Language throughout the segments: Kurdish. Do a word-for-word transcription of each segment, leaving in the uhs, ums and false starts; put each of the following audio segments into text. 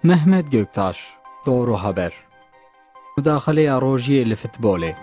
Mehmet Göktaş, Doğru Haber. Mudaxaleya rojiyê li futbolê.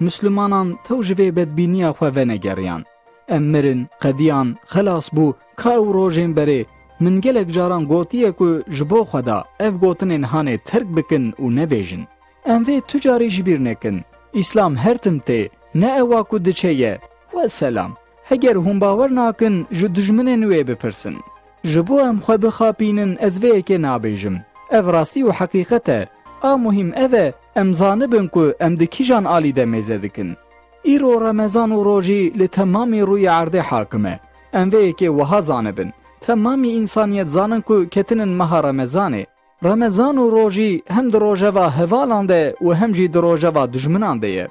Mislimanan tew ji vê bedbîniya xwe venegeriyan. Em mirin, qediyan, xelas bû, ka ew rojên berê. Min gelek caran gotiye ku ji bo Xweda ev gotinên hanê terk bikin û nebêjin. Em vê tu carî ji bîr nekin. Îslam her tim tê, ne ewa ku diçe ye. Weselam. Heger hûn bawer nakin, ji dijminên wê bipirsin. Ji bo em xwe bixapînin, ez vê yekê nabêjim. Ev rastî û heqîqet e. A muhîm ev e, em zanibin ku em di kîjan alî de mêze dikin. Îro Remezan û rojî li temamî rûyê erdê hakim e. Em vê yekê wiha zanibin. Temamî însaniyet zanin ku ketinin meha Remezanê. Remezan û rojî hem di rojeva hevalan de û hem jî di rojeva dijminan de ye.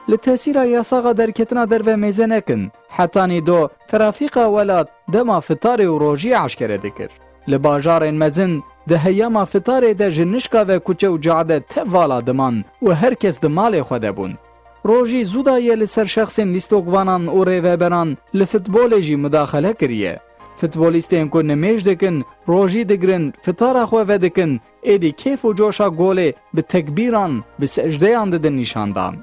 Li tesîra yasaxa derketina derve mêze nekin. Hetanî do trafîqa welat dema fitarê û rojiyê eşkere dikir. Li bajarên mezin di heyama fitarê de ji nişka ve kuçe û cade tev vala diman û her kes di malê xwe de bûn. Rojî zû daye li ser şexsên lîstokvanan û rêveberan li futbolê jî mudaxele kiriye. Futbolîstên ku nimêj dikin, rojî digirin, fitara xwe vedikin, êdî kêf û coşa golê bi tekbîran, bi secdeyan didin nîşandan.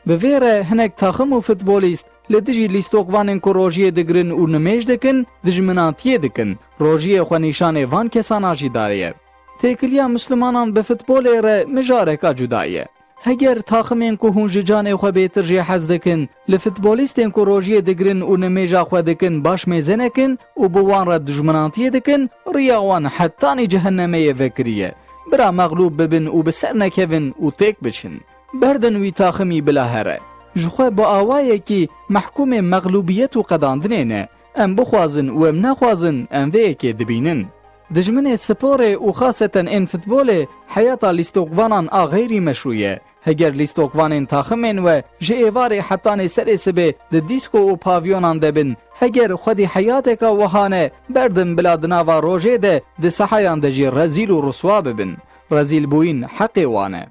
Bi vê re hinek taxim û futbolîst li dijî lîstokvanên ku rojiyê digirin û nimêj dikin, dijminatiyê dikin, rojiyê xwe nîşanê van kesana jî daye. Têkiliya Mislimanan bi futbolê re mijareka cuda ye. Heger taximên ku hûn ji canê xwe bêtir jê hez dikin, li futbolîstên ku rojiyê digirin û nimêja xwe dikin baş mêze nekin û bi wan re dijminatiyê dikin, riya wan hetanî cehennemê ye vekirî ye. Bira mexlûb bibin û bi ser nekevin û têk biçin. Berdin wî taximî bila here. Ji xwe bi awayekî mehkûmê mexlûbiyet û qedandinê ne. Em bixwazin û em nexwazin, em vê yekê dibînin. Dijminê sporê û xaseten ên futbolê heyata lîstokvanan a xeyrî meşrû ye. Heger lîstokvanên taximên we ji êvarê hetanê serê sibê di dîsko û pavyonan de bin, heger xwedî heyateka wiha ne, berdin bila di nava rojê de di sehayan de jî rezîl û riswa bibin. Rezîlbûyîn heqê wan e.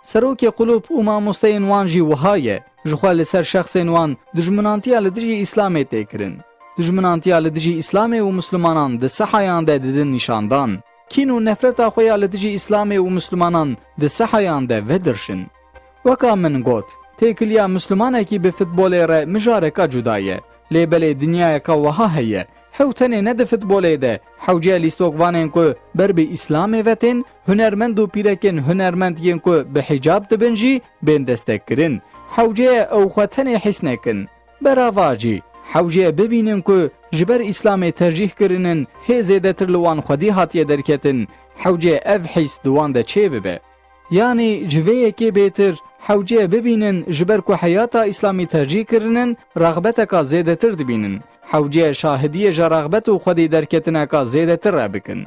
Serokê qulûb û mamosteyên wan jî wiha ye, ji xwe li ser şexsên wan dijminantiya li dijî Îslamê tê kirin. Dijminantiya li dijî Îslamê û Mislimanan di sehayan de didin nîşandan. Kîn û nefreta xwe ya li dijî Îslamê û Mislimanan di sehayan de vedirşin. Weka min got, têkiliya Mislimanekî bi futbolê re mijareka cuda ye. Lê belê dinyayeka wiha heye. Hew tenê ne di futbolê de, hewce lîstokvanên ku ber bi Îslamê ve tên, hunermend û pîrekên hunermend yên ku bi hicab dibin jî bên destekkirin. Hewce ye ew xwe tenê hîs nekin. Berava cî, hewce ye bibînin ku ji ber Îslamê tercîh kirinin hê zêdetir li wan xwedî hatiye derketin. Hewce ye ev hîs di wan de çêbibe. Yanî ji vê yekê bêtir, hewce ye bibînin ji ber ku heyata Îslamî tercîh kirinin, rexbeteka zêdetir dibînin. Hewce ye şahidiyê ji rexbet û xwedî derketineka zêdetir re bikin.